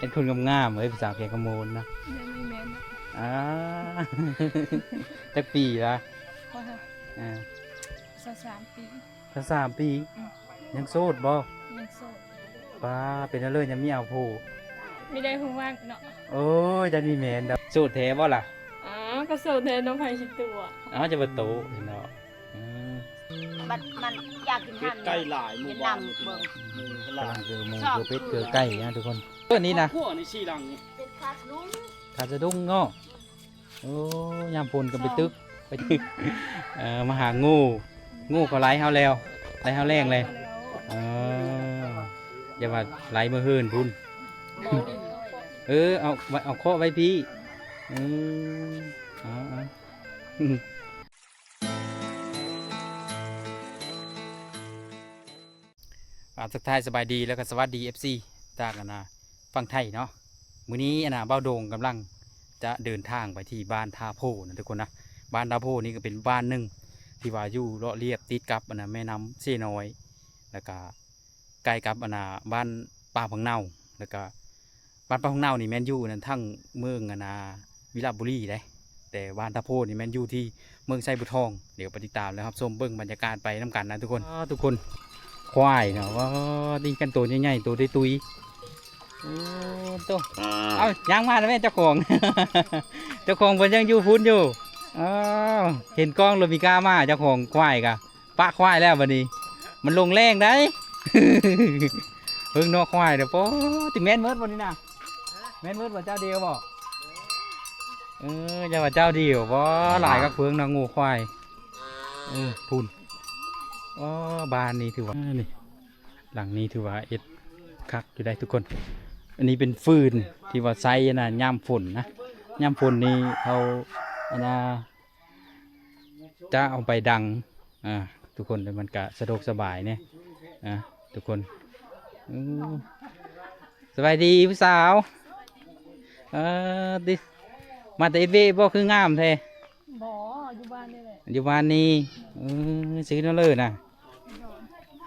ເປັນຄົນງາມໆເອີຍ ຜູ້ສາວແຂກຂະໂມນນະ. ຍັງບໍ່ແມ່ນ. ອ່າ ຈັກປີລະ? ຂ້ອຍຫາ ອ່າ ຊາວສາມປີ. ຊາວສາມປີ? ອືມ. ຍັງໂສດບໍ່? ຍັງໂສດ. ປ້າ ເປັນແນວເລີຍ ຍັງມີເອົາຜູ້? ມີໄດ້ຜູ້ມັກເນາະ. ໂອ້ຍ ຈັກມີແມ່ນດອກ. ໂສດແທ້ບໍ່ລະ? ອໍ ກໍໂສດແທ້ເນາະ ໃຜຊິຕົວະ. ເອົາ ຈະບໍ່ໂຕະເນາະ. ອືມ ບັດມັນຢາກກິນຫັ້ນ ເປັດໄກ່ຫຼາຍໝູ່ບ້ານນີ້ ເບິ່ງ ກຳລັງເຈີໝູເຈີເປັດເຈີໄກ່ນະທຸກຄົນ. ເອີ ນີ້ນະ ຄອບຄົວນີ້ສີ່ຫຼັງນີ້ ເປັດຂາສະດຸ້ງ ຂາສະດຸ້ງເນາະ. ໂອ້ ຍາມຝົນກໍໄປຕຶກ ໄປຕຶກ ເອີ ມາຫາງູ ງູກໍໄລ່ເຮົາແລ້ວ ໄລ່ເຮົາແລ້ງເລີຍ. ເອີ ຢ່າວ່າໄລ່ເມືອເຮືອນພຸ້ນ. ເອີ ເອົາ ເອົາເຄາະໄວ້ພີ້. ເອີ ເອົາ ເອົາ ອ່າ ທັກທາຍສະບາຍດີ ແລ້ວກໍສະຫວັດດີ ເອັຟຊີ ຈາກ ອັນນ່າ ຝັ່ງໄທເນາະ. ມື້ນີ້ ອັນນ່າ ບ່າວໂດງກຳລັງຈະເດີນທາງໄປທີ່ບ້ານທ່າໂພນະທຸກຄົນນະ. ບ້ານທ່າໂພນີ້ກໍເປັນບ້ານໜຶ່ງທີ່ວ່າຢູ່ເລາະລຽບຕິດກັບ ອັນນ່າ ແມ່ນ້ຳເຊນ້ອຍ ແລ້ວກໍໃກ້ກັບ ອັນນ່າ ບ້ານປ່າຜັກເນົ່າ ແລ້ວກໍ ບ້ານປ່າຜັກເນົ່ານີ້ແມ່ນຢູ່ນັ້ນທາງເມືອງ ອັນນ່າ ວິລະບູລີເດ້ ແຕ່ບ້ານທ່າໂພນີ້ແມ່ນຢູ່ທີ່ເມືອງໄຊບູທອງ. ດຽວໄປຕິດຕາມ ແລະ ຮັບຊົມເບິ່ງບັນຍາກາດໄປນຳກັນນະທຸກຄົນ. ອ້າ ທຸກຄົນ ຄວາຍເນາະ ວ້າ ນີ້ກັນໂຕໃຫຍ່ໆ ໂຕຕຸ້ຍໆ. ໂອ້ ໂຕ ເອົາ ຍ່າງມາແລ້ວແມ່ ເຈົ້າຂອງ ເຈົ້າຂອງເພິ່ນຍັງຢູ່ພຸ້ນຢູ່. ອ້າວ ເຫັນກ້ອງໂລມິກາມາ ເຈົ້າຂອງຄວາຍກະ ປະຄວາຍແລ້ວບັດນີ້ ມັນລົງແລ້ງໄດ໋. ເບິ່ງເນາະ ຄວາຍເດີ ໂປ້ ຕິແມ່ນເໝິດບໍ່ນີ້ນະ? ແມ່ນເໝິດບໍ່ ເຈົ້າດຽວບໍ່? ເອີ ຢ່າວ່າເຈົ້າດຽວບໍ່ ຫຼາຍຄັກເພິ່ງນະ ງູຄວາຍ. ເອີ ພຸ້ນ ອໍ ບ້ານນີ້ຖືວ່າ ນີ້ ຫຼັງນີ້ຖືວ່າເຮັດຄັກຢູ່ໄດ໋ທຸກຄົນ. ອັນນີ້ເປັນຟືນທີ່ວ່າໃຊ້ນະ ຍາມຝົນນະ ຍາມຝົນນີ້ເຂົາ ອັນນ່າ ຈະເອົາໄປດັງ ອ່າ ທຸກຄົນ ແລ້ວມັນກະສະດວກສະບາຍແດ່ ອ່າ ທຸກຄົນ. ອືມ ສະບາຍດີຜູ້ສາວ. ເອີ ຕິ ມາແຕ່ເຮັດວຽກບໍ່ ຄືງາມແທ້? ບໍ່ ຢູ່ບ້ານນີ້ແຫຼະ. ຢູ່ບ້ານນີ້. ເອີ ຊື່ແນວເລີນະ?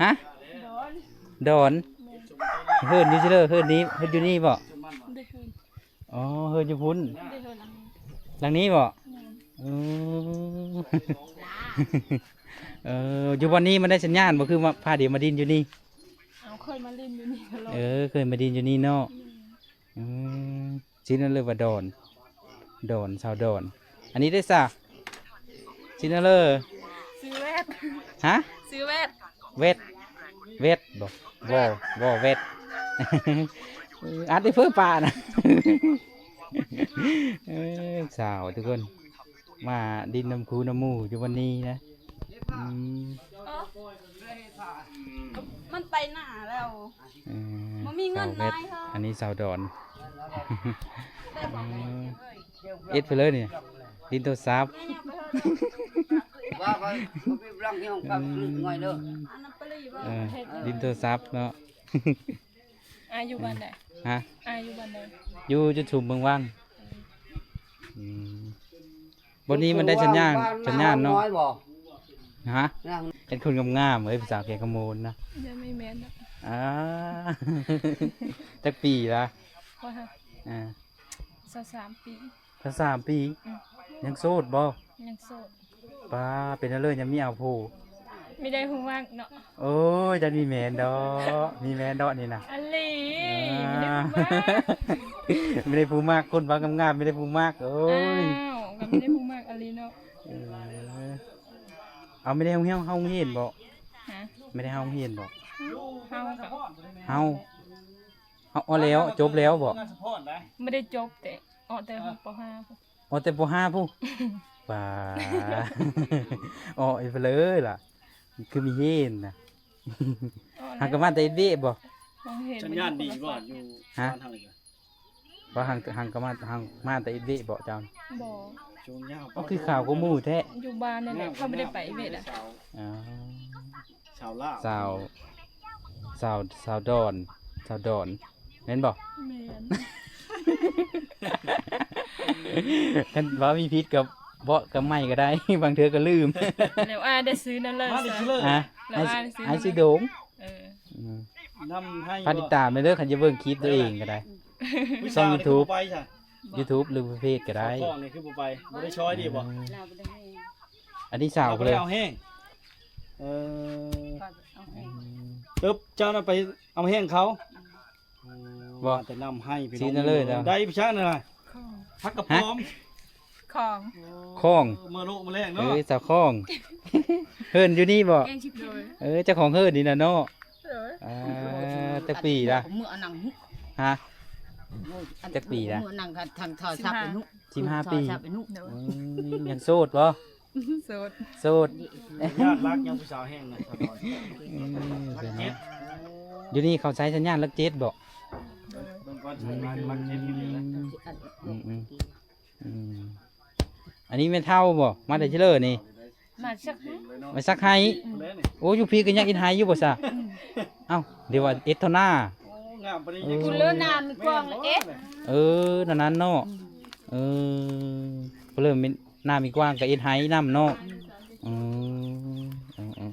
ຮະ? ດອນ. ດອນ. ແມ່ນ. ເຮືອນຢູ່ຊິເລີ ເຮືອນນີ້ ເຮືອນຢູ່ນີ້ບໍ່? ບໍ່ໄດ້ເຮືອນ. ອໍ ເຮືອນຢູ່ພຸ້ນ. ເດີ ເຮືອນຫຼັງນີ້. ຫຼັງນີ້ບໍ່? ແມ່ນ. ເອີ ເອີ ຢູ່ບ່ອນນີ້ມັນໄດ້ສັນຍານບໍ່? ຄືວ່າພາດຽວມາດິນຢູ່ນີ້? ເອົາ ເຄີຍມາຫຼິ້ນຢູ່ນີ້ຕະຫຼອດ. ເອີ ເຄີຍມາດິນຢູ່ນີ້ເນາະ. ແມ່ນ. ອືມ ຊື່ນັ້ນເລີຍວ່າດອນ ດອນ ຊາວດອນ. ອັນນີ້ເດ້ສະ? ຊື່ນັ້ນເລີຍ ຊື່ແວດ. ຮະ? ຊື່ແວດ. ແວດ ແວດບໍ່? ວໍ ວໍແວດ. ອັດໄດ້ເພີ່ມປານະ. ເອີ ສາວທຸກຄົນ ມາດິນນຳຄູນຳໝູ່ຢູ່ວັນນີ້ນະ. ອືມ ມັນໄປໜ້າແລ້ວ. ເອີ ບໍ່ມີເງິນນາຍເຮົາ. ອັນນີ້ສາວດອນ. ເອີ ເອັດໄປເລີຍນີ້ ຫຼິ້ນໂທລະສັບ. ວ່າໄປ ເອີ ຫຼິ້ນໂທລະສັບເນາະ. ອາ ຢູ່ບ້ານໃດ? ຮະ? ອາ ຢູ່ບ້ານໃດ? ຢູ່ຈຸດຊຸມເມືອງວັງ. ອືມ ບໍ່ນີ້ມັນໄດ້ສັນຍານ ສັນຍານເນາະ. ຮະ? ເປັນຄົນງາມໆເອີຍ ຜູ້ສາວແຂກຂະໂມນນະ. ຍັງບໍ່ແມ່ນເນາະ. ອ່າ ຈັກປີລະ? ຂ້ອຍຫາ ອ່າ ຊາວສາມປີ. ຊາວສາມປີ. ອືມ ຍັງໂສດບໍ່? ຍັງໂສດ. ປ້າ ເປັນແນວເລີຍ ຍັງມີເອົາຜູ້? ມີໄດ້ຜູ້ມັກເນາະ. ໂອ້ຍ ຈັກມີແມ່ນດອກ ມີແມ່ນດອກນີ້ນະ. ອີ່ຫຼີ ອ່າ ມີໄດ້ຜູ້ມັກ ມີໄດ້ຜູ້ມັກ ຄົນເວົ້າງາມໆ ມີໄດ້ຜູ້ມັກ. ໂອ້ຍ ອ້າວ ກໍມີໄດ້ຜູ້ມັກອີ່ຫຼີເນາະ. ເອີ ເອົາ ມີໄດ້ເຮົາ ເຮົາຮຽນບໍ່? ຮະ? ມີໄດ້ເຮົາຮຽນບໍ່? ເຮົາກໍ ເຮົາ ເຮົາ ອໍ ແລ້ວ ຈົບແລ້ວບໍ່? ບໍ່ໄດ້ຈົບ ແຕ່ ອໍ ແຕ່ ປໍຫ້າ ອໍ ແຕ່ ປໍຫ້າ ພຸ້ນ. ປ້າ ອໍ ອີກເລີຍລະ ຄືມີເຮນນະ. ອໍ ຫາກໍມາແຕ່ເຮັດວຽກບໍ່? ສັນຍານດີບໍ່ ຢູ່ ຮະ? ບ້ານເຮົານີ້? ວ່າຫາ ຫາກໍມາ ຫາມາແຕ່ເຮັດວຽກບໍ່ເຈົ້າ? ບໍ່. ອໍ ຄືຂາວກວ່າໝູ່ແທ້. ຢູ່ບ້ານນີ້ແຫຼະ ເຂົາບໍ່ໄດ້ໄປເວດອະ. ອໍ ຊາວລາວ ຊາວ ຊາວ ຊາວດອນ ຊາວດອນ ແມ່ນບໍ່? ແມ່ນ. ຄັນວ່າມີຜິດກໍເວົ້າກັບໃໝ່ກໍໄດ້ ບາງເທື່ອກໍລືມ. ແລ້ວອ້າຍໄດ້ຊື່ນັ້ນເລີຍ. ຮະ? ແລ້ວອ້າຍໄດ້ຊື່ ອ້າຍຊື່ໂດງ. ເອີ ອືມ ນຳໃຫ້ ຝາກຕິດຕາມແດ່ເດີ ຄັນຈະເບິ່ງຄລິບຕົວເອງກໍໄດ້. ຊ່ອງຢູທູບ ຢູທູບ ຫຼືເພຈກໍໄດ້. ສາວທ້ອງນີ້ຄືບໍ່ໄປ ບໍ່ໄດ້ຊ່ອຍດີບໍ່? ເອີ ອັນນີ້ສາວ ເອົາ ເພິ່ນ ເອົາແຮງ. ເອີ ເອີ ເຈົ້ານະໄປເອົາແຮງເຂົາ. ບໍ່ ວ່າແຕ່ນຳໃຫ້ພີ່ນ້ອງ ຊີ້ນະເລີຍ ໄດ້ໄປຊະນັ້ນນະ ຜັກກະປອມ ຂອງ ຂອງ ເອີ ເມື່ອໂລະມື້ແລງເນາະ. ເອີ ເຈົ້າຂອງເຮືອນຢູ່ນີ້ບໍ່? ເອີ ເຈົ້າຂອງເຮືອນນີ້ນະເນາະ. ເອີ ອ່າ ຈັກປີລະ? ເມື່ອອັນນັ້ນ ຮະ? ໂອ້ຍ ຈັກປີລະ? ເມື່ອນັ້ນກໍທາງໂທລະສັບໄປນຸ ສິບຫ້າປີ. ໂດຍ ອືມ ຍັງໂສດບໍ່? ໂສດ ໂສດ. ຍາກລັກຍັງຜູ້ສາວແຮງນະ ສາວດອນ. ອືມ ເປັນເນາະ ຢູ່ນີ້ເຂົາໃຊ້ສັນຍານຫຼັກເຈັດບໍ່? ເບິ່ງກ່ອນ ສັນຍານຫຼັກເຈັດຢູ່ນີ້ນະ. ອືມ ອືມ ອືມ ອັນນີ້ແມ່ເຖົ້າບໍ່? ມາແຕ່ເຊີນີ້ ມາສັກໃຫ້ ມາສັກໃຫ້. ອືມ ໂອ້ ຢູ່ພີ້ກໍຍັງເຮັດໃຫ້ຢູ່ບໍ່ຊະ? ອືມ ເອົ້າ ດຽວວ່າເຮັດເທົ່າໜ້າ. ໂອ້ ງາມປານນີ້ ເອີ ຢູ່ເລີໜ້າມີກວ້າງລະເອັດ. ເອີ ນັ້ນໆເນາະ. ອືມ ເອີ ເລີ່ມມີ ໜ້າມີກວ້າງກໍເຮັດໄຮ່ນຳເນາະ. ອືມ ອືມ ເອີ ເອີ ເອີ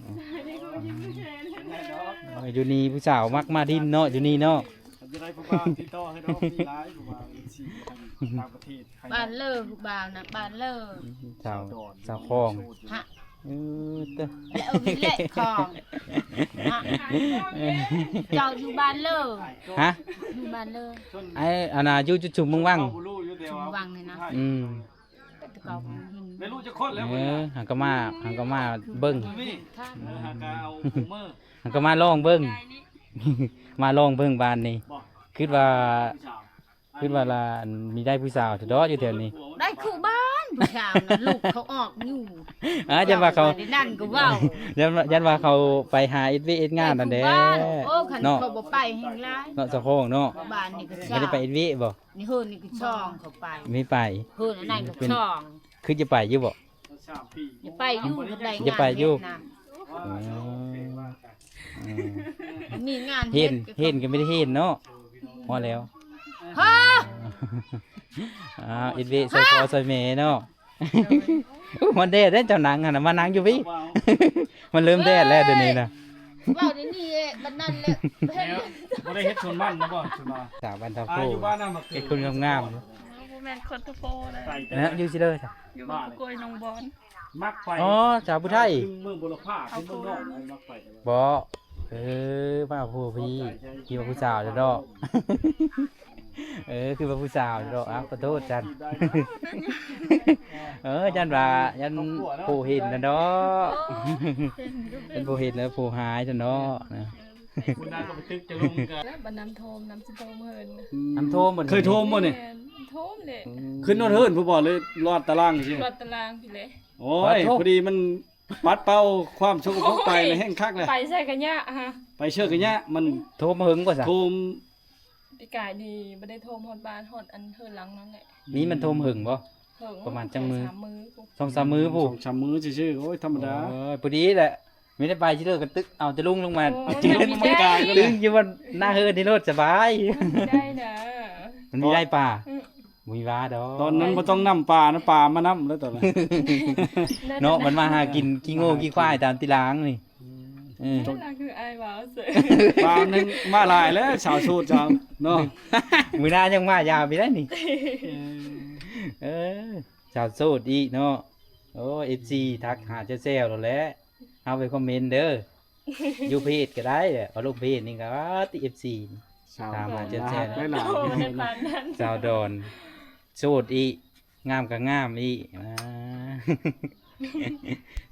ເອີ ຢູ່ນີ້ຜູ້ສາວມັກມາດິນເນາະ ຢູ່ນີ້ເນາະ. ຄັນຈະໄດ້ຜູ້ບ່າວຕິດຕໍ່ໃຫ້ດອກ ມີຫຼາຍຜູ້ບ່າວ ເອັຟຊີ ທາງຕ່າງປະເທດ. ບ້ານເລີ ຜູ້ບ່າວນະ ບ້ານເລີ. ສາວ ສາວຂອງ ຮະ ເອີ ເຕີ ເອີ ນີ້ແຫຼະຂອງ ຮະ ເຈົ້າຢູ່ບ້ານເລີ. ຮະ ຢູ່ບ້ານເລີ. ໄອ້ ອັນນ່າ ຢູ່ຈຸດຊຸມເມືອງວັງ ຊຸມວັງນີ້ນະ. ອືມ ແມ່ລູກຈັກຄົນແລ້ວ? ເອີ ຫັ້ນກໍມາ ຫັ້ນກໍມາເບິ່ງ ເອີ ຫັ້ນກໍເອົາຜູ້ເມືອ ຫັ້ນກໍມາລອງເບິ່ງ ມາລອງເບິ່ງບ້ານນີ້. ຄິດວ່າ ຄິດວ່າລະ ອັນ ມີໄດ້ຜູ້ສາວເດາະຢູ່ແຖວນີ້. ໄດ້ຄູ່ບ້ານຜູ້ສາວນະ ລູກເຂົາອອກຢູ່. ອ່າ ຢ້ານວ່າເຂົາ ນັ້ນກໍເວົ້າ ຢ້ານວ່າ ຢ້ານວ່າເຂົາໄປຫາເຮັດວຽກເຮັດງານນັ້ນແຫຼະ. ໂອ້ ຄັນເນາະ ເຂົາບໍ່ໄປແຮງຫຼາຍເນາະ ເຈົ້າຂອງເນາະ. ບ້ານນີ້ກໍ ບໍ່ໄດ້ໄປເຮັດວຽກບໍ່? ນີ້ເຮືອນນີ້ກໍຊ່ອງເຂົາໄປ ມີໄປ ເຮືອນອັນນັ້ນກໍຊ່ອງ. ຄືຈະໄປຢູ່ບໍ່? ຈະໄປຢູ່ ຈະໄປຢູ່. ອືມ ມີງານເຮັດ ເຫັນກໍບໍ່ໄດ້ເຫັນເນາະ. ພໍແລ້ວ ຮະ ອ່າ ເຮັດວຽກຊ່ອຍພໍ່ຊ່ອຍແມ່ເນາະ. ໂອ້ຍ ມັນແດດເດ້ ເຈົ້ານັ່ງຫັ້ນນະ ມານັ່ງຢູ່ພີ້. ມັນເລີ່ມແດດແລ້ວດຽວນີ້ນະ. ເວົ້າດຽວນີ້ເອ ບັດນັ້ນແຫຼະ ບໍ່ໄດ້ເຮັດສວນມັນນະບໍ່? ສວນມັນ ສາວບ້ານທາໂພ ອ່າ ຢູ່ບ້ານນະ ເຮັດຄົນງາມໆ. ບໍ່ແມ່ນຄົນທາໂພນະ ຢູ່ຊິເດີ ຢູ່ບ້ານກວຍໜອງບອນ. ມັກໄປ ອໍ ສາວຜູ້ໄທ ເມືອງບຸລະພາ ເປັນເມືອງນອກ ມັກໄປ. ບໍ່ ເອີ ມາຜູ້ພີ້ ຄິດວ່າຜູ້ສາວເດີເນາະ. ເອີ ຄືວ່າຜູ້ສາວເນາະ. ອ້າວ ຂໍໂທດຊັ້ນ. ເອີ ຢ້ານວ່າ ຢ້ານຜູ້ເຫັນນະເນາະ. ເປັນຜູ້ເຫັນແລ້ວຜູ້ຮ້າຍຊັ້ນເນາະ. ແລ້ວບັດນ້ຳຖ້ວມ ນ້ຳຊິຖ້ວມເຮືອນ. ນ້ຳຖ້ວມບໍ່? ເຄີຍຖ້ວມບໍ່ນີ້? ແມ່ນ ຖ້ວມເດ້. ອືມ ຂຶ້ນຮອດເຮືອນພຸ້ນບໍ່ ຫຼືລອດຕາລ່າງຊື່? ລອດຕາລ່າງພີ້ແຫຼະ. ໂອ້ຍ ໂອ້ໂຫ ພໍດີມັນ ປັດເປົ່າຄວາມສົກກະປົກໄປແລ້ວແຮງຄັກແຫຼະ. ໄປໃສກະຍະ ໄປເຊີກະຍະ. ມັນຖ້ວມມາເຫິງບໍ່ຊະ? ຖ້ວມ ປີກາຍນີ້ບໍ່ໄດ້ຖ້ວມຮອດບ້ານ ຮອດອັນເຮືອນຫຼັງນັ້ນແຫຼະ. ນີ້ມັນຖ້ວມເຫິງບໍ່? ເຫິງ ປະມານຈັກມື້? ສອງສາມມື້ພຸ້ນ ສອງສາມມື້ພຸ້ນ. ສອງສາມມື້ຊື່ໆ. ໂອ້ຍ ທຳມະດາ. ໂອ້ຍ ພໍດີແຫຼະ ມີໄດ້ໄປຊິເລີກະຕຶກເອົາຕະລຸງລົງມາ ໂອ້ຍ ຕຶກຢູ່ບ້ານໜ້າເຮືອນນີ້ໂລດ ສະບາຍ. ໄດ້ນະ ມັນມີໄດ້ປາ. ອືມ ບໍ່ມີວ່າດອກ ຕອນນັ້ນບໍ່ຕ້ອງນຳປານະ ປາມານຳແລ້ວຕອນນັ້ນ. ເນາະ ມັນມາຫາກິນຂີ້ງົວຂີ້ຄວາຍຕາມຕີລາງນີ້. ອືມ ເອີ ນັ້ນຄືອ້າຍວ່າເສີ ປານັ້ນມາຫຼາຍແລ້ວ ສາວໂສດເຈົ້າເນາະ. ມື້ໜ້າຍັງມາຢາມອີກໄດ້ນີ້. ເອີ ເອີ ສາວໂສດອີກເນາະ. ໂອ້ ເອັຟຊີທັກຫາແຊວໆໂລດແຫຼະ. ເຮົາໄປຄອມເມັນເດີ ຢູ່ເພຈກໍໄດ້ແຫຼະ ເອົາລົງເພຈນີ້ກໍຕິ ເອັຟຊີ ສາວ ຖາມຫາແຊວໆ ຫຼາຍໆ ໂອ້ຍ ປານນັ້ນ ສາວດອນ ໂສດອີກ ງາມກໍງາມອີກ. ອ່າ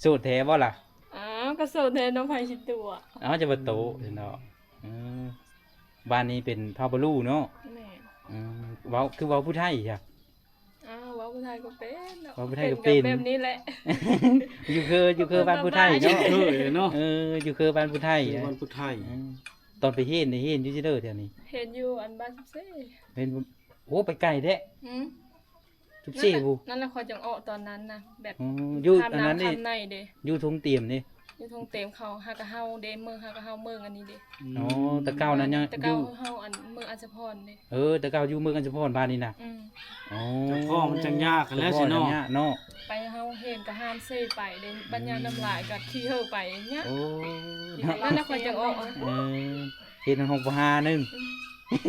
ໂສດແທ້ບໍ່ລະ? ອ້າວ ກໍໂສດແທ້ເນາະ ໃຜຊິຕົວະ. ອ້າວ ຈະບໍ່ໂຕະເນາະ. ເອີ ບ້ານນີ້ເປັນເຜົ່າບະລຸເນາະ. ແມ່ນ. ອືມ ເວົ້າ ຄືເວົ້າຜູ້ໄທຊະ? ອ້າວ ເວົ້າຜູ້ໄທກໍເປັນເນາະ ເວົ້າຜູ້ໄທກໍເປັນ ເປັນແບບນີ້ແຫຼະ. ຢູ່ເຄີ ຢູ່ເຄີບ້ານຜູ້ໄທເນາະ ຢູ່ເຄີເນາະ. ເອີ ຢູ່ເຄີບ້ານຜູ້ໄທ ຢູ່ບ້ານຜູ້ໄທ. ອືມ ຕອນໄປຮຽນໄດ້ຮຽນຢູ່ທີ່ເດີແຖວນີ້? ຮຽນຢູ່ອັນບ້ານສິບສີ່. ຮຽນ ໂອ້ ໄປໄກແທ້. ອືມ ສິບສີ່ ນັ້ນລະ ພຸ້ນ ນັ້ນລະ ຂ້ອຍຈັ່ງອອກຕອນນັ້ນນະ ແບບ ອືມ ຢູ່ອັນນັ້ນເດ້ ຢູ່ທົ່ງຕຽມເດ້. ຢູ່ທົ່ງເຕມເຂົາ ຫາກະເຮົາເດ້ ເມືອງຫາກະເຮົາ ເມືອງອັນນີ້ເດ້. ອໍ ແຕ່ເກົ່ານັ້ນຍັງ ແຕ່ເກົ່າຢູ່ ເຮົາອັນເມືອງອັດສະພອນເດ້. ເອີ ແຕ່ເກົ່າຢູ່ເມືອງອັດສະພອນ ບ້ານນີ້ນະ. ອືມ ອໍ ເຈົ້າຂອງມັນຈັ່ງຍາກຫັ້ນແຫຼະ ເຈົ້າຂອງມັນຈັ່ງຍາກເນາະ. ໄປເຮົາຮຽນກະຫ້າມເຊໄປເດ້ ບັດຍາມນ້ຳຫຼາຍກະຂີ່ເຫີໄປຍາກ. ໂອ້ ນັ້ນລະ ຂ້ອຍຈັ່ງອອກ. ເອີ ເຮັດໃນຫ້ອງປະຫາໜຶ່ງ. ອື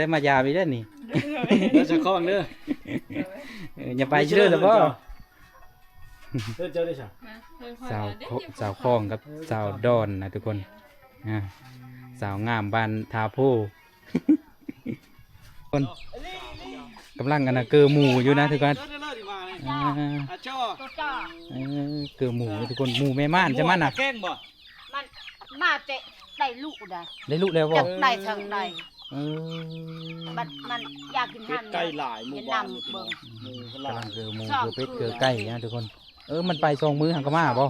ໄດ້ມາຢາມອີກແລ້ວນີ້ ເດີ ເຈົ້າຂອງເດີ ເອີ ຢ່າໄປເດີ ເດີ ລະບໍ່ ເດີ ເຈົ້າເດີຊະ ສາວ ສາວຂອງກັບສາວດອນນະທຸກຄົນ ອ່າ ສາວງາມບ້ານທ່າໂພ ຄົນ ກຳລັງອັນນະ ເກີໝູຢູ່ນະທຸກຄົນ ອ່າ ເອີ ເກີໝູທຸກຄົນ ໝູແມ່ມ່ານຈະມັນນະ ແກງບໍ່ ມັນມາແຕ່ໄດ້ລູກໄດ໋ ໄດ້ລູກແລ້ວບໍ່ ຈັກໄດ້ທາງໃດ ເອີ ບັດມັນຢາກກິນຫັ້ນ ເປັດໄກ່ຫຼາຍໝູບ້ານນີ້ ເບິ່ງ ກຳລັງເກີໝູ ເກີເປັດເກີໄກ່ນະທຸກຄົນ ເອີ ມັນໄປສອງມື້ຫັ້ນກໍມາບໍ່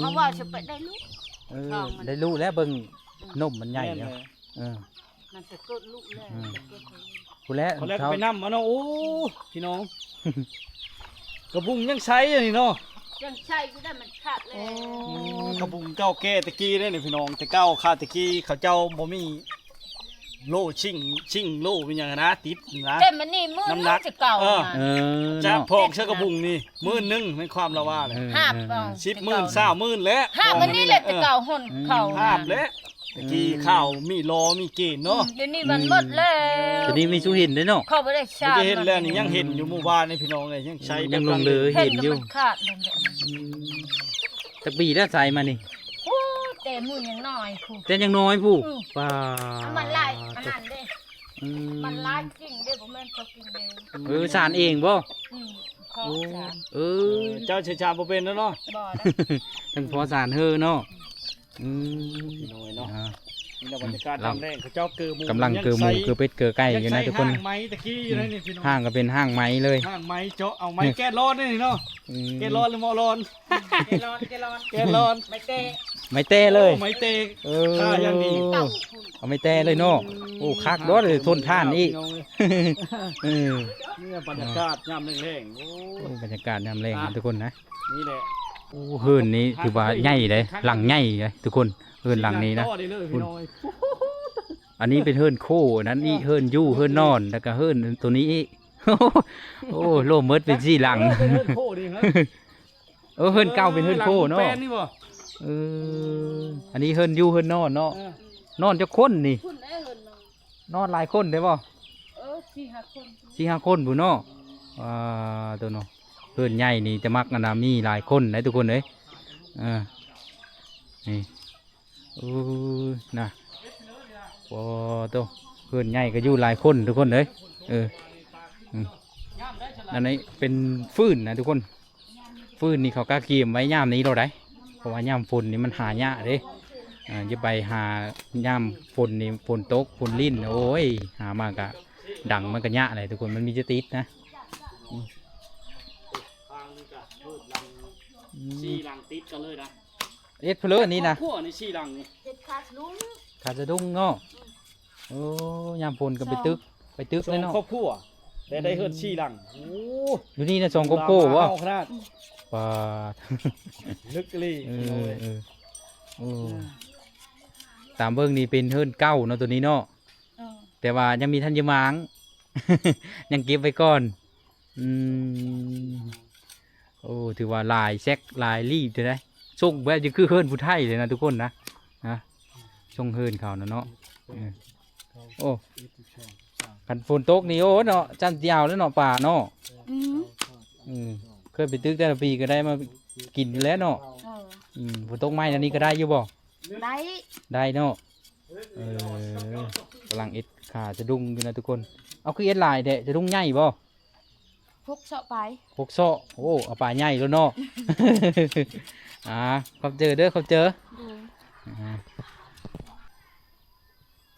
ເຂົາວ່າຊິໄປໄດ້ລູກ ເອີ ໄດ້ລູກແລ້ວ ເບິ່ງນົມມັນໃຫຍ່ແລ້ວ ເອີ ມັນຈະເກີດລູກແລ້ວ ອືມ ພຸ້ນແຫຼະ ເຂົາແລ້ວກໍໄປນຳເອົາເນາະ ໂອ້ ພີ່ນ້ອງ ກະບຸງຍັງໃຊ້ຢູ່ນີ້ເນາະ ຍັງໃຊ້ຢູ່ໄດ໋ ມັນຂາດແລ້ວ ໂອ້ ກະບຸງເກົ່າແກ່ແຕ່ກີ້ເດ້ນີ້ພີ່ນ້ອງ ແຕ່ເກົ່າຄາດແຕ່ກີ້ ເຂົາເຈົ້າບໍ່ມີໂລ່ຊິງ ຊິງໂລ່ມີຫຍັງຫັ້ນນະ ຕິດນະ ແຕ່ມັນນີ້ໝື່ນໜຶ່ງແຕ່ເກົ່າ ນ້ຳໜັກ ເອີ ຈະ ເອີ ເນາະ ພໍກໃສ່ກະບຸງນີ້ໝື່ນໜຶ່ງ ແມ່ນຄວາມລາວວ່າ ເອີ ຫາບ ເອີ ສິບໝື່ນ ຊາວໝື່ນແຫຼະ ຫາບອັນນີ້ແຫຼະ ແຕ່ເກົ່າຫົນເຂົ້າ ຫາບແຫຼະ ແຕ່ກີ້ ອືມ ຂ້າວມີລໍມີເກນເນາະ ອືມ ດຽວນີ້ມັນໝົດແລ້ວ ດຽວນີ້ມີສູ່ເຫັນເດ້ເນາະ ເຂົາບໍ່ໄດ້ຊານ ບໍ່ໄດ້ເຫັນແລ້ວນີ້ ຍັງເຫັນຢູ່ໝູ່ບ້ານນີ້ພີ່ນ້ອງເອີຍ ຍັງໃຊ້ ອືມ ຍັງຫຼົງເຫຼືເຫັນຢູ່ ມັນຂາດແລ້ວ ອືມ ຈັກປີແລ້ວໃຊ້ມານີ້ ໂອ້ ແຕ່ມື້ຍັງນ້ອຍພຸ້ນ ແຕ່ຍັງນ້ອຍພຸ້ນ ອືມ ປ້າ ມັນຫຼາຍອັນນັ້ນເດ້ ອືມ ມັນຫຼາຍກິ່ງເດ້ ບໍ່ແມ່ນເຂົາກິ່ງເດ້ ເອີ ສານເອງບໍ່ ອືມ ຂໍສານ ເອີ ເຈົ້າຊິສານບໍ່ເປັນແລ້ວເນາະ ບໍ່ ເພິ່ນພໍສານເຮີເນາະ ອືມ ພີ່ນ້ອງເອີຍເນາະ ອ່າ ນີ້ລະບັນຍາກາດ ອືມ ຍາມແລງ ເຂົາເຈົ້າເກີໝູ ກຳລັງເກີໝູ ຍັງໃຊ້ ເກີເປັດເກີໄກ່ຢູ່ນະທຸກຄົນ ຍັງໃຊ້ຫ້າງໄມ້ຕະກີ້ຢູ່ນະນີ້ພີ່ນ້ອງ ຫ້າງກໍເປັນຫ້າງໄມ້ເລີຍ ຫ້າງໄມ້ເຈາະເອົາໄມ້ແກະລອນນີ້ເນາະ ອືມ ແກະລອນ ຫຼື ເໝາະລອນ ແກະລອນ ແກະລອນ ແກະລອນ ໄມ້ແຕະ ໄມ້ແຕະເລີຍ ໂອ້ ໄມ້ແຕະ ເອີ ຂ້າຢ່າງດີ ເອົາໄມ້ແຕະເລີຍເນາະ ອືມ ໂອ້ ຄັກເນາະ ທົນທານອີກ ພີ່ນ້ອງເອີຍ ເອີ ນີ້ບັນຍາກາດຍາມແລງໆ ໂອ້ ໂອ້ ບັນຍາກາດຍາມແລງ ອ່ະ ທຸກຄົນນະ ນີ້ແຫຼະ ໂອ້ ເຮືອນນີ້ຖືວ່າໃຫຍ່ເດ້ ຫຼັງໃຫຍ່ເດ້ທຸກຄົນ ເຮືອນຫຼັງນີ້ນະ ສີ່ຫຼັງຕໍ່ເລີຍ ພີ່ນ້ອງເອີຍ ອັນນີ້ເປັນເຮືອນໂຄ ອັນນັ້ນອີກ ເອີ ເຮືອນຢູ່ ເຮືອນນອນ ແລ້ວກໍເຮືອນໂຕນີ້ອີກ ໂອ້ ລວມໝົດເປັນສີ່ຫຼັງ ເອີ ເຮືອນໂຄນີ້ເນາະ ເອີ ເຮືອນເກົ່າເປັນເຮືອນໂຄເນາະ ເອີ ຫຼັງແປນນີ້ບໍ່ ເອີ ອັນນີ້ເຮືອນຢູ່ເຮືອນນອນເນາະ ເອີ ນອນຈັກຄົນນີ້ ນອນຫຼາຍຄົນໄດ້ບໍ່ ເອີ ສີ່ຫ້າຄົນ ສີ່ຫ້າຄົນພຸ້ນເນາະ ອ່າ ໂຕເນາະ ເຮືອນໃຫຍ່ນີ້ຈະມັກອັນນະ ມີຫຼາຍຄົນໄດ໋ທຸກຄົນເອີຍ ເອີ ນີ້ ໂອ້ຍ ນະ ໂອ້ໂຕ ເຮືອນໃຫຍ່ກໍຢູ່ຫຼາຍຄົນທຸກຄົນເອີຍ ເອີ ອືມ ອັນນີ້ເປັນຟືນນະທຸກຄົນ ຟືນນີ້ເຂົາກະກຽມໄວ້ຍາມນີ້ໂລດໃດ໋ ເພາະວ່າຍາມຝົນນີ້ມັນຫາຍາກເດ້ ອ່າ ຢ່າໄປຫາຍາມຝົນນີ້ ຝົນຕົກ ຝົນລິນ ໂອ້ຍ ຫາມາກະດັງມັນກະຍາກແຫຼະທຸກຄົນ ມັນມີແຕ່ຕິດນະ ອືມ ອືມ ສີ່ຫຼັງຕິດກັນເລີຍນະ ເຮັດເພີ້ນີ້ນະ ຄອບຄົວນີ້ສີ່ຫຼັງນີ້ ເຮັດຄາສະດຸ້ງ ຄາສະດຸ້ງເນາະ ອືມ ໂອ້ ຍາມຝົນກໍໄປຕຶກ ສອງ ໄປຕຶກເລີຍເນາະ ສອງຄອບຄົວ ແຕ່ໄດ້ເຮືອນສີ່ຫຼັງ ອືມ ໂອ້ ຢູ່ນີ້ນະ ສອງຄອບຄົວບໍ່ ເອົາຂະໜາດ ປາດ ລຶກອີ່ຫຼີ ເອີ ເອີ ໂອ້ ອືມ ຕາມເບິ່ງນີ້ເປັນເຮືອນເກົ່າເນາະ ໂຕນີ້ເນາະ ເອີ ແຕ່ວ່າຍັງມີທັນໄດ້ມ້າງ ຍັງເກັບໄວ້ກ່ອນ ອືມ ໂອ້ ຖືວ່າຫຼາຍແຊັກຫຼາຍລີບເດ້ ຊົງແບບຈະຄືເຮືອນຜູ້ໄທເລີຍນະທຸກຄົນນະ ນະ ຊົງເຮືອນເຂົານະເນາະ ເອີ ໂອ້ ຄັນຝົນຕົກນີ້ ໂອ້ ເນາະ ຈ້ຳຈຽວແລ້ວເນາະ ປາເນາະ ອືມ ອືມ ເຄີຍໄປຕຶກແຕ່ລະປີກໍໄດ້ມາກິນຢູ່ແລ້ວເນາະ ເອີ ອືມ ຝົນຕົກໃໝ່ແນວນີ້ກໍໄດ້ຢູ່ບໍ່ ໄດ້ ໄດ້ເນາະ ເອີ ກຳລັງເຮັດ ຂາສະດຸ້ງຢູ່ນະທຸກຄົນ. ເອົາ ຄືເຮັດຫຼາຍແທ້? ສະດຸ້ງໃຫຍ່ບໍ່? ຫົກເຊາະປາຍ. ຫົກເຊາະ. ໂອ້ ເອົາປາໃຫຍ່ໂລດເນາະ. ອ່າ ຂອບໃຈເດີ ຂອບໃຈ. ໂດຍ. ອ່າ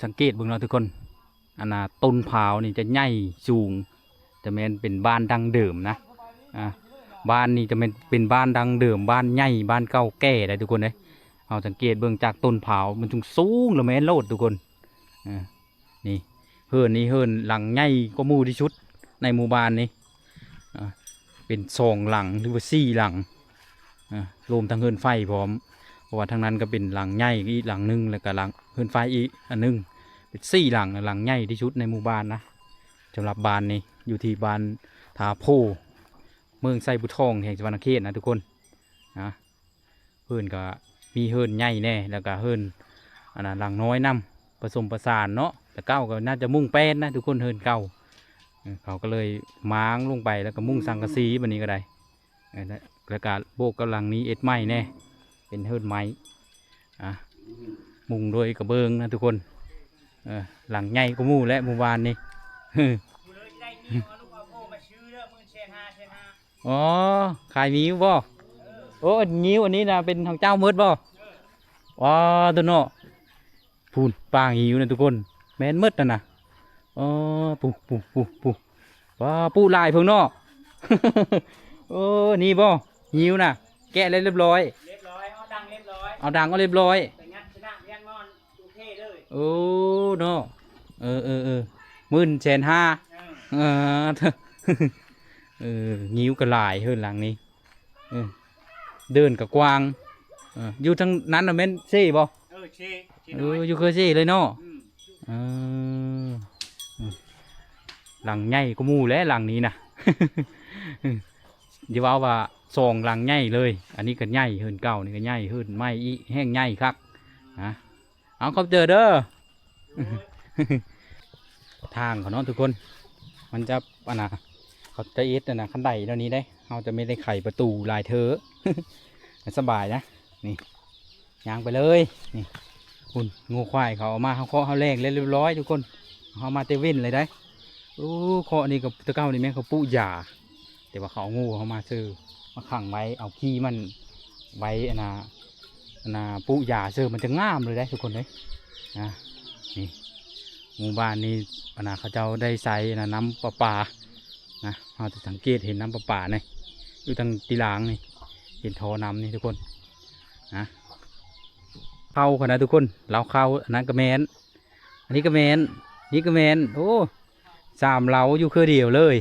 ສັງເກດເບິ່ງເນາະທຸກຄົນ, ອັນນ່າ ຕົ້ນພ້າວນີ້ຈະໃຫຍ່ສູງ, ຈະແມ່ນເປັນບ້ານດັ້ງເດີມນະ. ອ່າ ບ້ານນີ້ຈະແມ່ນເປັນບ້ານດັ້ງເດີມ, ບ້ານໃຫຍ່, ບ້ານເກົ່າແກ່ໄດ໋ທຸກຄົນເອີຍ. ເຮົາສັງເກດເບິ່ງຈາກຕົ້ນພ້າວ ມັນສູງໆ ລະແມ່ນໂລດທຸກຄົນ. ອ່າ ນີ້ ເຮືອນນີ້ເຮືອນຫຼັງໃຫຍ່ກວ່າໝູ່ທີ່ສຸດໃນໝູ່ບ້ານນີ້. ອ່າ ເປັນສອງຫຼັງ ຫຼືວ່າສີ່ຫຼັງ, ອ່າ ລວມທັງເຮືອນໄຟພ້ອມ, ເພາະວ່າທາງນັ້ນກໍເປັນຫຼັງໃຫຍ່ອີກຫຼັງໜຶ່ງ, ແລ້ວກໍຫຼັງເຮືອນໄຟອີກອັນໜຶ່ງ, ເປັນສີ່ຫຼັງ, ຫຼັງໃຫຍ່ທີ່ສຸດໃນໝູ່ບ້ານນະ. ສຳລັບບ້ານນີ້ຢູ່ທີ່ບ້ານທ່າໂພ, ເມືອງໄຊບູທອງ ແຂວງສະຫວັນນະເຂດນະທຸກຄົນນະ. ເຮືອນກໍມີເຮືອນໃຫຍ່ແດ່ ແລ້ວກໍເຮືອນ ອັນນ່າ ຫຼັງນ້ອຍນຳ ປະສົມປະສານເນາະ. ແຕ່ເກົ່າກໍໜ້າຈະມຸງແປ້ນນະທຸກຄົນ, ເຮືອນເກົ່າ. ເອີ ເຂົາກໍເລີຍມ້າງລົງໄປ ແລ້ວກໍມຸງສັງກະສີບາດນີ້ກໍໄດ້. ເອີ ແລ້ວກໍບວກກັບຫຼັງນີ້ເຮັດໃໝ່ແດ່ ເປັນເຮືອນໄມ້. ອ່າ ມຸງໂດຍກະເບື້ອງນະທຸກຄົນ. ເອີ ຫຼັງໃຫຍ່ກວ່າໝູ່ແຫຼະໝູ່ບ້ານນີ້. ອໍ ຂາຍງິ້ວບໍ່? ໂອ້ ງິ້ວອັນນີ້ນະເປັນຂອງເຈົ້າໝົດບໍ່? ວ້າ ຕົວເນາະ ພຸ້ນ ປ່າງິ້ວນະທຸກຄົນ, ແມ່ນໝົດຫັ້ນນະ. ອໍ ປູ ປູ ປູ ປູ ວ້າ ປູຫຼາຍເພິ່ນເນາະ. ໂອ້ ນີ້ບໍ່ ງິ້ວນະ ແກະແລ້ວລຽບຮ້ອຍ? ລຽບຮ້ອຍ, ເອົາດັງລຽບຮ້ອຍ, ເອົາດັງເອົາລຽບຮ້ອຍ ໄປຍັດຊະນະວຽງມອນ. ໂອເຄເລີຍ. ໂອ້ ເນາະ ເອີ ເອີ ເອີ ໝື່ນແສນຫ້າ. ເອີ ເອີ ເອີ ງິ້ວກໍຫຼາຍເຮືອນຫຼັງນີ້. ເອີ ເດີ່ນກໍກວ້າງ. ເອີ ຢູ່ທາງນັ້ນນະແມ່ນເຊບໍ່? ເອີ ເຊ ເຊ ເອີ ນ້ອຍ ຢູ່ເຄືອເຊເລີຍເນາະ. ອືມ ເອີ ເອີ ຫຼັງໃຫຍ່ກວ່າໝູ່ແຫຼະຫຼັງນີ້ນະ. ຢ່າເວົ້າວ່າສອງຫຼັງໃຫຍ່ເລີຍ, ອັນນີ້ກໍໃຫຍ່, ເຮືອນເກົ່ານີ້ກໍໃຫຍ່, ເຮືອນໃໝ່ອີກແຮ່ງໃຫຍ່ຄັກນະ. ເອົາ ຂອບໃຈເດີ. ທາງເຂົາເນາະທຸກຄົນ ມັນຈະ ອັນນ່າ ເຂົາຈະເຮັດ ອັນນ່າ ຄັນໄດແນວນີ້ເດ້, ເຮົາຈະບໍ່ໄດ້ໄຂປະຕູຫຼາຍເທື່ອ. ສະບາຍນະ. ນີ້ ຍ່າງໄປເລີຍ. ນີ້ ພຸ້ນ ງົວຄວາຍເຂົາເອົາມາ ເຮົາເຄາະເຮົາແລ່ງແລ້ວລຽບຮ້ອຍທຸກຄົນ, ເຮົາມາແຕ່ເວັນເລີຍໄດ໋. ໂອ້ ເຄາະນີ້ກໍ ແຕ່ເກົ່ານີ້ແມ່ນເຂົາປູກຢາ, ແຕ່ວ່າເຂົາເອົາງົວເຮົາມາຊື່ ມາຂັງໄວ້, ເອົາຂີ້ມັນໄວ້ ອັນນ່າ ອັນນ່າ ປູກຢາຊື່ ມັນຈະງາມເລີຍເດ້ທຸກຄົນເອີຍ. ນະ ນີ້ ໝູ່ບ້ານນີ້ ອັນນ່າ ເຂົາເຈົ້າໄດ້ໃຊ້ ອັນນ່າ ນ້ຳປະປານະ, ເຮົາຈະສັງເກດເຫັນນ້ຳປະປານີ້ ຢູ່ທາງຕີລາງນີ້ ເຫັນທໍ່ນ້ຳນີ້ທຸກຄົນນະ. ເຂົ້າເຂົານະທຸກຄົນ, ລາວເຂົ້າ ອັນນັ້ນກໍແມ່ນ ອັນນີ້ກໍແມ່ນ ນີ້ກໍແມ່ນ. ໂອ້ ສາມເລົາຢູ່ເຄືອດຽວເລີຍ.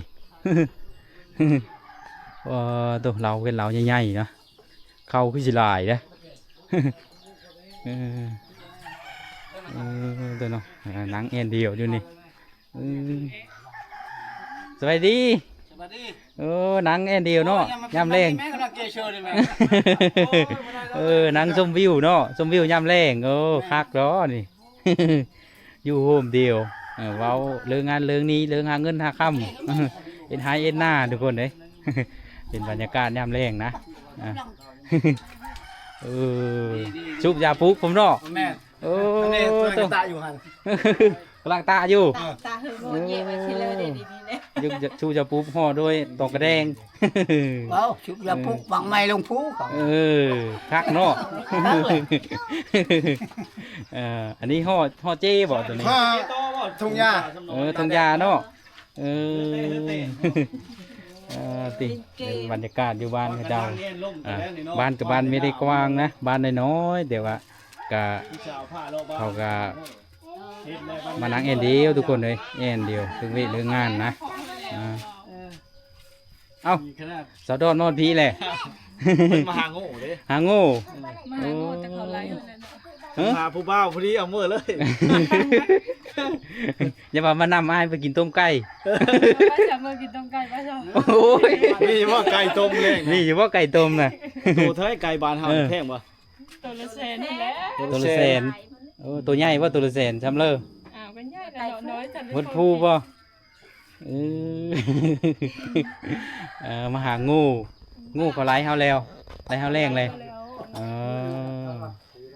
ເອີ ໂຕເລົາເປັນເລົາໃຫຍ່ໆນະ, ເຂົ້າຄືຊິຫຼາຍເດ້. ເອີ ເອີ ໂຕເນາະ ນັ່ງແອນດຽວຢູ່ນີ້. ເອີ ສະບາຍດີ. ສະບາຍດີ. ເອີ ນັ່ງແອນດຽວເນາະ ໂອ້ຍ ຍາມແລງ. ແມ່ກຳລັງເກເຊີນີ້ແມ່. ເອີ ນັ່ງຊົມວິວເນາະ, ຊົມວິວຍາມແລງ. ໂອ້ ຄັກເນາະນີ້. ຢູ່ໂຮມດຽວ ເອີ ເວົ້າເລື່ອງງານເລື່ອງນີ້ ເລື່ອງຫາເງິນຫາຄຳ ເຮັດໄຮ່ເຮັດນາທຸກຄົນເດ້. ເປັນບັນຍາກາດຍາມແລງນະ. ອ່າ ເອີ ສູບຢາປູກພ້ອມເນາະ. ແມ່ນ. ໂອ້ ອັນນີ້ ໂຕ ກຳລັງຕາຢູ່ຫັ້ນ ກຳລັງຕາຢູ່. ຕາ ຕາເຮີໂມເຍໄວ້ຊິເລີເດ້ດີໆເດ້. ຢູ່ ສູບຢາປູກຫໍ່ໂດຍຕອງກະແດງ. ເອົ້າ ຊຸກຢາປຸກໝາກໄມ້ລົງພູເຂົາ. ເອີ ຄັກເນາະ. ເອີ ອັນນີ້ຫໍ່ ຫໍ່ເຈ້ບໍ່ໂຕນີ້? ຫໍ່ທົ່ງຫຍ້າ. ເອີ ທົ່ງຫຍ້າເນາະ. ເອີ ເອີ ຕິ ເປັນບັນຍາກາດຢູ່ບ້ານເຂົາເຈົ້າ. ອ່າ ບ້ານກໍບ້ານບໍ່ໄດ້ກວ້າງນະ, ບ້ານນ້ອຍໆ ແຕ່ວ່າກະ ເຂົາກະ ມານັ່ງແອນດຽວທຸກຄົນເອີຍ, ແອນດຽວ ເລື່ອງວຽກເລື່ອງງານນະ. ອ່າ ເອົ້າ ສາວດອນມາຮອດພີ້ແຫຼະ. ເພິ່ນມາຫາໂງ່ເດ້. ຫາໂງ່. ມາຫາໂງ່ ໂອ້ ແຕ່ເຂົາໄລ່ຢູ່ແຫຼະເນາະ. ຮະ? ຫາຜູ້ບ່າວພໍດີເອົາເມີເລີຍ. ຢ່າວ່າມານຳອ້າຍໄປກິນຕົ້ມໄກ່. ໄປຊະ ເມືອກິນຕົ້ມໄກ່ ໄປຊະ. ໂອ້ຍ ມີບໍ່ໄກ່ຕົ້ມແລງນະ? ມີຢູ່ບໍ່ໄກ່ຕົ້ມນະ? ໂຕເທົ່າໃດໄກ່ບ້ານເຮົາ? ເອີ ແພງບໍ່? ໂຕລະແສນນີ້ແຫຼະ. ໂຕລະແສນ. ໂອ້ ໂຕໃຫຍ່ບໍ່ ໂຕລະແສນ? ຊ່ຳເລີ ອ້າວ ກໍໃຫຍ່ແຫຼະເນາະ. ນ້ອຍ ໝົດພູບໍ່? ເອີ ເອີ ມາຫາໂງ່ ໂງ່ເຂົາໄລ່ເຮົາແລ້ວ ໄລ່ເຮົາແລ້ງເລີຍ. ເອີ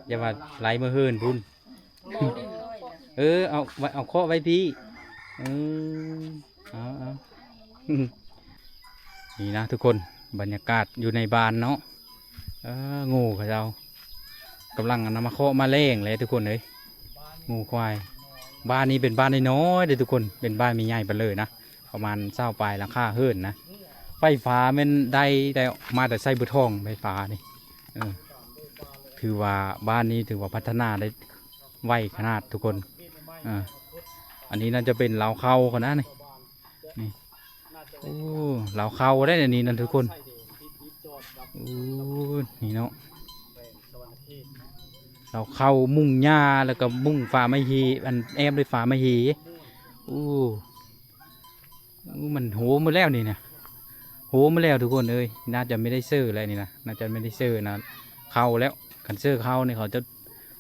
ຢ່າວ່າໄລ່ມື້ເຮືອນພຸ້ນ. ເອີ ເອົາໄວ້ ເອົາເຄາະໄວ້ພີ້ ເອີ ເອົາ ເອົາ ນີ້ນະທຸກຄົນ ບັນຍາກາດຢູ່ໃນບ້ານເນາະ ເອີ ງູເຂົາເຈົ້າກຳລັງ ອັນນະ ມາເຄາະມາແລ້ງແຫຼະທຸກຄົນເອີຍ ງູຄວາຍ. ບ້ານນີ້ເປັນບ້ານນ້ອຍໆເດ້ທຸກຄົນ ເປັນບ້ານບໍ່ໃຫຍ່ປານເລີຍນະ ປະມານຊາວປາຍຫຼັງຄາເຮືອນນະ. ໄຟຟ້າແມ່ນໄດ້ ໄດ້ມາແຕ່ໄຊເບີທອງ ໄຟຟ້ານີ້ ເອີ ຖືວ່າບ້ານນີ້ຖືວ່າພັດທະນາໄດ້ໄວຂະໜາດທຸກຄົນ. ເອີ ອັນນີ້ໜ້າຈະເປັນລາວເຄົ້າເຂົານະນີ້ ນີ້ ໂອ້ ລາວເຄົ້າໄດ໋ອັນນີ້ນະທຸກຄົນ. ໂອ້ ນີ້ເນາະ ລາວເຄົ້າມຸງຫຍ້າ ແລ້ວກໍມຸງຝາໄມ້ເຮ ອັນ ແອ້ມດ້ວຍຝາໄມ້ເຮ. ໂອ້ ໂອ້ ມັນໂຫໝົດແລ້ວນີ້ນະ ໂຫໝົດແລ້ວທຸກຄົນເອີຍ. ໜ້າຈະໄມ່ໄດ້ເຊີແລ້ວນີ້ນະ ໜ້າຈະໄມ່ໄດ້ເຊີນະ ເຄົ້າແລ້ວ. ຄັນເຊີເຄົ້ານີ້ ເຂົາຈະ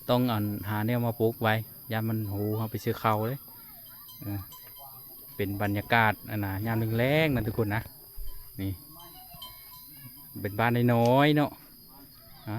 ຕ້ອງ ອັນ ຫາແນວມາປົກໄວ້ ຢ້ານມັນໂຫ ເຮົາໄປເຊີເຄົ້າເດ້. ເອີ ເປັນບັນຍາກາດ ອັນນະ ຍາມແລງໆນະທຸກຄົນນະ. ນີ້ເປັນບ້ານນ້ອຍໆເນາະ ອາ